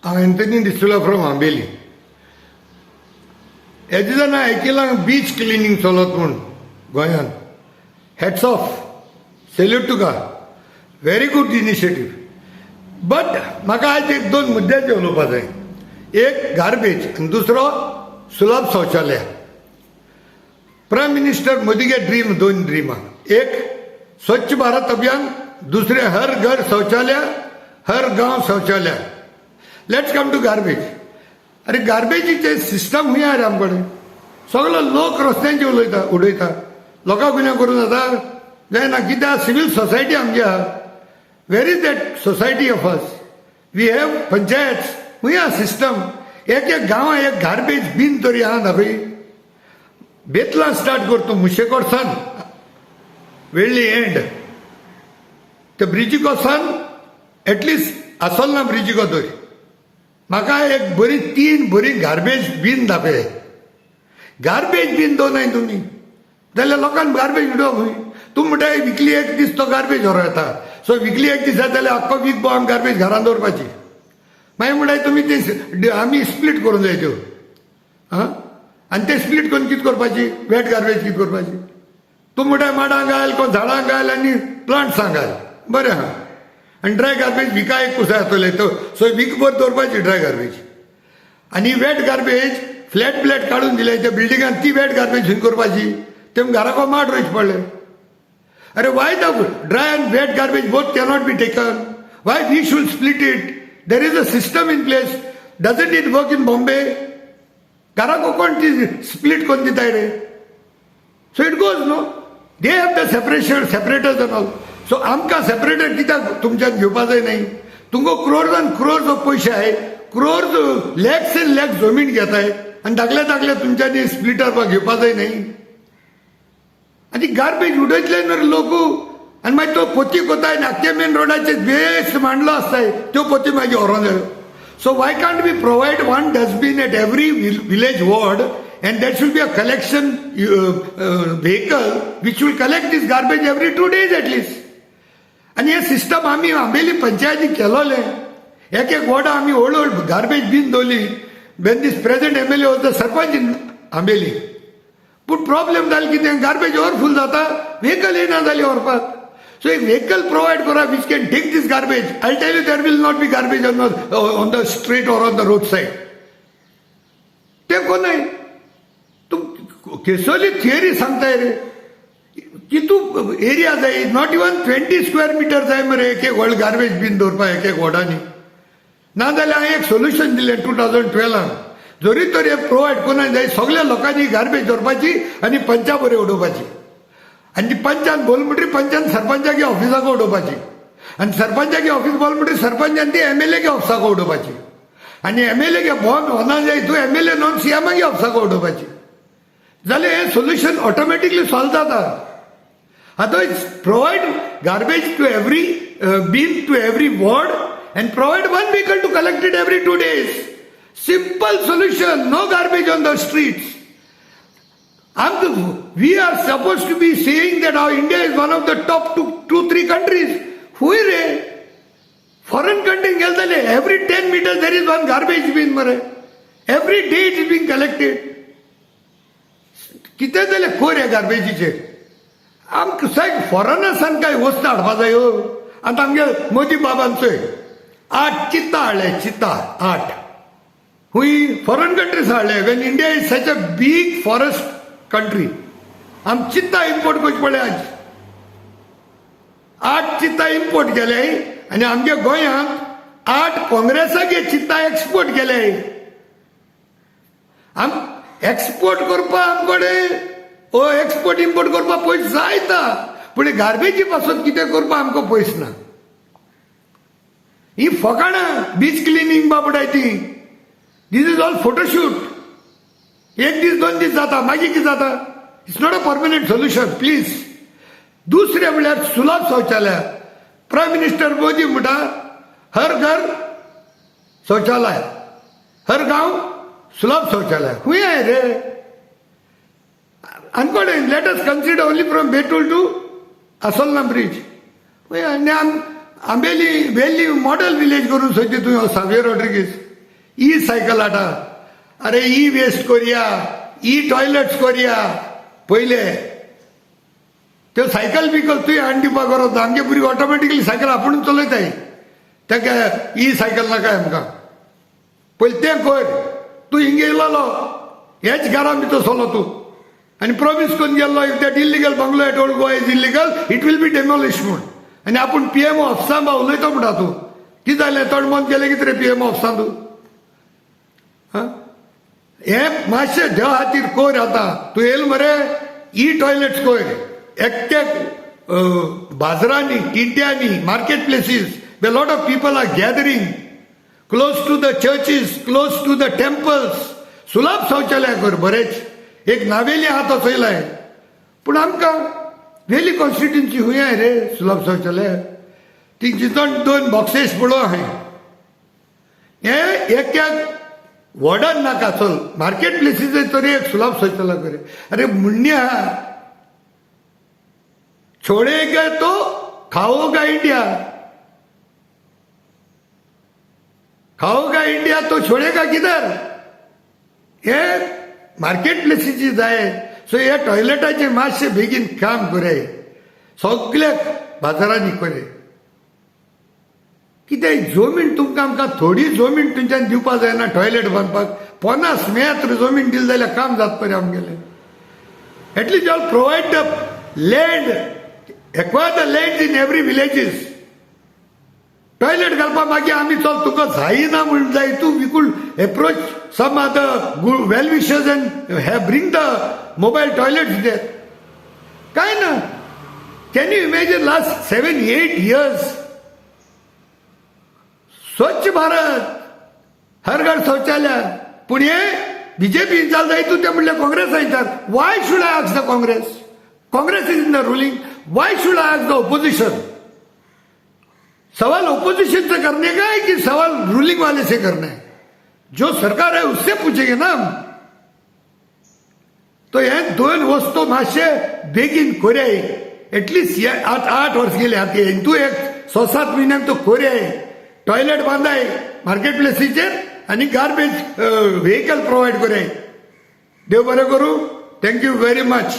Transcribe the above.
हांव Anthony डिसुला from Ambelim. हे दिसांनी आयकलां बीच क्लिनींग चलत म्हूण गोंयांत. हॅट्स ऑफ, सेल्यूट तुका, व्हेरी गुड इनिशिएटीव. बट म्हाका आयज एक दोन मुद्द्याचेर उलोवपा जाय. एक गार्बेज आनी दुसरो सुलभ शौचालय. प्रायम मिनिस्टर मोदीगे ड्रीम, दोन ड्रीमा: एक स्वच्छ भारत अभियान, दुसरे हर घर शौचालय, हर गांव शौचालय. Let's come to garbage. अरे, गार्बेजीचे सिस्टम खंय आहा रे आमकडे? सगलो लोक रस्त्यांचेर उलयता, उडयता. लोकां गुन्यांव करून जाता? जायना. कित्याक? सिवील सोसायटी आमची आहा. Where is that society of us? We have panchayat. खंय आहा सिस्टम? एक एक गांवां एक गार्बेज बीन तरी आहा दाखय. बेतलां स्टार्ट करतो, मुशेकोडसान वेळ्ळी एंड ते ब्रिजीकोसान एटलिस्ट आसोलना ब्रिजीको तरी म्हाका एक बरी, तीन बरी गार्बेज बीन दाखय. गार्बेज बीन दवरनाय तुमी जाल्यार लोकांक गार्बेज उडोवप खंय? तूं म्हणटा विकली एक दीस तो गार्बेज व्हरो येता. सो विकली एक दीस जाल्यार आख्खो वीक भोव आमी गार्बेज घरान दवरपाची. मागीर म्हणटाय तुमी ते आमी स्प्लीट करूंक जाय त्यो. आं, आनी ते स्प्लीट करून कितें करपाची? वेट गार्बेज कितें करपाची? तूं म्हणटाय माडां घाल, कोण झाडां घाल आनी प्लांट्सां घाल. बरें आहा. आनी ड्राय गार्बेज विका एक कुसाय जातले तो. सो वीकभर दवरपाची ड्राय गार्बेज आनी वेट गार्बेज फ्लॅट ब्लॅट काडून दिले त्या बिल्डिंगान, ती वेट गार्बेज खंय करपाची? ते घराको माड रोयचे पडले. अरे, why the dry and wet garbage both cannot be taken? Why we should split it? There is a system in place. Doesn't it work in Bombay? घराको कोण ती स्प्लीट कोण दिताय रे? So it goes, no? They have the separation, separators and all. So आमकां separator कित्याक तुमच्यान घेवपा जाय न्ही? तुमकां क्रोर्स आनी क्रोर्स ऑफ पयशे आहाय, क्रोर्स, लॅक्स एंड लॅक्स जमीन घेताय आनी धाकले धाकले तुमच्यांनी स्प्लिटर घेवपा जाय न्ही? आनी गार्बेज उडयतले न्हू रे लोक. आनी मागीर तो पोती कोताय आनी आख्खे मेन रोडाचेर बेस मांडलो आसताय, त्यो पोती मागीर व्हरोन जायो. So why can't be provide one dustbin at every village ward and that should be a collection vehicle which will collect this garbage every 2 days at least? आनी हे सिस्टम आमी आंबेली पंचायती केलोले. एक एक वॉर्डा आमी व्हड व्हड गार्बेज बीन दवरली when this present MLA was the sarpanch in Ambeli. पूण प्रॉब्लेम जाले कितें? गार्बेज ओवरफूल जाता, व्हेकल येना जाली व्हरपाक. सो एक व्हेकल प्रोवायड करा which can take this garbage. I tell you, there will not be garbage on the street or on the road side. ते कोण तूं केसोली थियरी सांगताय रे? कितू एरिया जाय? Not even 20 square meter जाय मरे एक एक व्हड गार्बेज बीन दवरपाक एक एक वॉर्डांनी. नाजाल्यार हांवें एक सोल्युशन दिलें 2012न, जरी तर हे प्रोवायड कोणाक जाय, सगळ्या लोकांनी गार्बेज दवरपाची आनी पंचा बरे उडोवपाची. आनी ती पंचान बोल म्हणटरी पंचान सरपंचागे ऑफिसाक उडोवपाची आनी सरपंचागे ऑफिस बोल म्हणटरी सरपंचान ती एमएलए ऑफिसाक उडोवपाची आनी एमएलए गे बोन वना जाय तूं एमएलए नॉन सीएमागे ऑफिसाक उडोवपाची. जाल्यार हें सोल्युशन ऑटोमॅटिकली सॉल्व जाता. आतां provide garbage to every bin to every ward and provide one vehicle to collect it every 2 days. Simple solution. No garbage on the streets. We are supposed to be saying that our India is one of the top two, two, three countries. हुय रे? Foreign country गेले जाल्यार every 10 meter there is one garbage bin मरे. Every day it is being collected. कितें जालें कोर ह्या गार्बेजीचेर? आमकां सायब फॉरेनर्सान काय वस्तू हाडपा जायो? आतां आमगे मोदी बाबान चोय, आठ चित्ता हाडले, चित्ता आठ. हुंय फॉरेन कंट्रीज हाडले when India is such a big forest country? आम चित्ता इम्पोर्ट करचे पडले आज. आठ चित्ता इम्पोर्ट केले आनी आमच्या गोंयांत आठ काँग्रेसाचे चित्ता एक्सपोर्ट केले. आम एक्सपोर्ट करपाक आमकडे ओ एक्सपोर्ट इम्पोर्ट करपाक पयशे जायता, पूण गार्बेजी पासून कितें करपाक आमकां पयस ना. ही फकाणां बीच क्लिनींग बाबडाय ती. This is all photoshoot. एक दीस, दोन दीस जाता, मागीर कितें जाता? It's not a permanent solution, please. दुसरें म्हणल्यार सुलभ शौचालय. प्रायम मिनिस्टर मोदी म्हणटा हर घर शौचालय, हर गांव सुलभ शौचालय. खंय आहे रे आनी? Let us consider only from Betul to Assolna bridge. आनी आंबेली वेल्ली मॉडेल विलेज करून सोदली तुवें, सावियर रॉड्रिगीस. ई सायकल हाडा. अरे ई वेस्ट करया, ई टॉयलेट्स करया. पयले त्यो सायकल बिकल तुवें हाडून दिवपाक गरज ना, आमगे भुरगीं ऑटोमॅटिकली सायकल आपुणूच चलयताय. ताका ई सायकल नाकाय आमकां. पयलीं तें कर. तूं हिंगे येयलोलो हेच घरा भितर सरलो तूं आनी प्रोमीस करून गेल्लो, if that illegal bungalow at Old Goa is illegal, it will be demolish म्हूण. आनी आपूण पीएमओ ऑफिसान बा उलयतो म्हणटा तूं. कितें जालें? तोंड बंद केलें कितें रे पीएमओ ऑफिसान तूं? आं, हें मातशें देवा खातीर कोर. आतां तूं येयल मरे, ई टॉयलेट्स कोर एक एक बाजारांनी, तिंट्यांनी, market places where lot of people are gathering, close to the churches, close to the temples, सुलभ शौचालय कर बरेच. एक नावेली आहा तो चोयलाय, पूण आमकां वेली कॉन्स्टिट्युन्सी हुंय आहाय रे सुलभ शौचालय? तिंचे दोन दोन बॉक्सेस पळोवं आहाय. हे एक एक वॉर्डान नाका, चल, मार्केट प्लेसीचेर तरी एक सुलभ शौचालय करे. अरे, म्हणणी आहा, छोड़ेगा तो खाओगा इंडिया, खाओगा इंडिया तो छोड़ेगा किधर? हे मार्केट प्लेसीची जाय. सो हे टॉयलेटाचेर मातशें बेगीन काम करे, सगल्या बाजारांनी करे. कितें जमीन तुमकां आमकां थोडी जमीन तुमच्यान दिवपा जायना टॉयलेट बांदपाक? 50 मेत्र जमीन दिली जाल्यार काम जाता पळय आमगेलें. At least all provide the land, acquire the land in every villages. Toilet घालपाक मागीर आमी चल तुका जायना म्हूण जाय तूं, we could approach some other good well wishers and have bring the mobile toilets there. काय ना, can you imagine, last 7-8 years स्वच्छ भारत, हर घर शौचालय, पूण हे बीजेपी जाल जाय तूं ते म्हणल्यार काँग्रेस विचार. Why should I ask the Congress? Congress is in the ruling. Why should I ask the opposition? सवाल ओपोजिशन से करने का है कि सवाल रूलिंग वाले से करना है? जो सरकार है, उससे पूछेंगे ना हम. तो हे दोन वस्तू मातशे बेगीन कोरयाय. एटलिस्ट आठ 8 वर्स गेले आतां, तूं एक 6-7 म्हयन्यांक तो कोरयाय. टॉयलेट बांदाय मार्केट प्लेसीचेर आनी गार्बेज व्हेकल प्रोवायड कोरयाय. देव बरें करूं. Thank you very much.